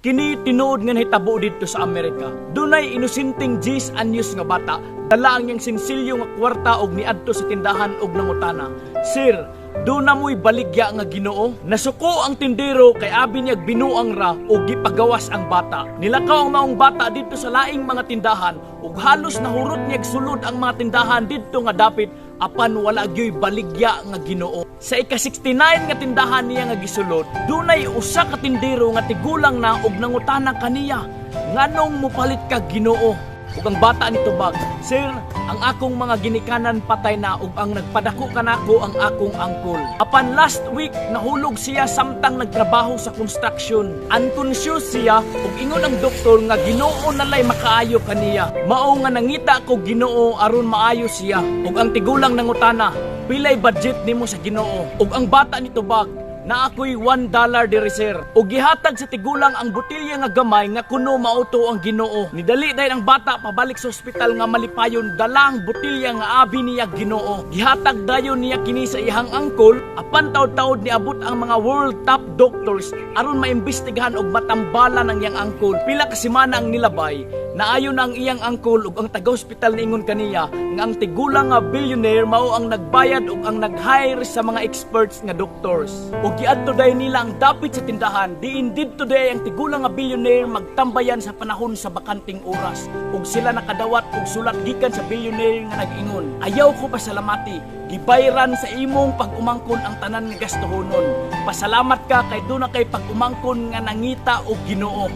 Kini tinuod nga nahitabo didto sa Amerika. Dunay inosenteng 10 anyos nga bata, dala ang iyang sinsilyo nga kwarta og niadto sa tindahan og nangutana, "Sir, duna mo'y baligya nga Ginoo?" Nasuko ang tindero kay abi niya binuang ra og gipagawas ang bata. Nilakaw ang maong bata didto sa laing mga tindahan ug halos nahurot niya sulod ang mga tindahan didto nga dapit, apan wala gyoy baligya nga Ginoo. Sa ika-69 nga tindahan niya nga gisulod, dunay usa ka tindero nga tigulang na og nangutana kaniya, "Nganong mupalit ka Ginoo?" Ug ang bata nitubag, "Sir, ang akong mga ginikanan patay na ug ang nagpadako kanako ang akong angkol. Apan last week nahulog siya samtang nagtrabaho sa construction. Unconscious siya ug ingon ang doktor nga Ginoo nalay makaayo kaniya. Mao nga nangita ko Ginoo aron maayo siya." Ug ang tigulang nangutana, "Pilay budget nimo sa Ginoo?" Ug ang bata nitubag, "Naa ko'y $1 diri, sir." Ug gihatag sa tigulang ang botelya nga gamay nga kuno mao to ang Ginoo. Nidali dayon ang bata pabalik sa ospital nga malipayon, dala ang botelya nga abi niya Ginoo. Gihatag dayon niya kini sa iyang angkol, apan taod-taod niabot ang mga world top doctors aron maimbestigahan og matambalan ang iyang angkol. Pila ka semana ang nilabay, naayo na ang iyang angkol ug ang taga-ospital niingon kaniya nga ang tigulang nga billionaire mao ang nagbayad ug ang nag-hire sa mga experts nga doctors. Ug giadto dayon nila ang dapit sa tindahan diin didto day ang tigulang nga billionaire magtambayan sa panahon sa bakanting oras. Ug sila nakadawat og sulat gikan sa billionaire nga nag-ingon, "Ayaw ko pasalamati, gibayran sa imong pag-umangkon ang tanan nga gastuhonon. Pasalamat ka kay duna kay pag-umangkon nga nangita og Ginoo."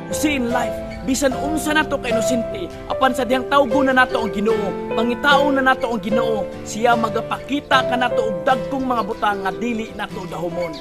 See, in life, bisan unsa nato ka inosente, apan sa dihang tawgon na nato ang Ginoo, pangitaon na nato ang Ginoo, siya magapakita kanato og dagkong mga butang nga dili nato dahumon.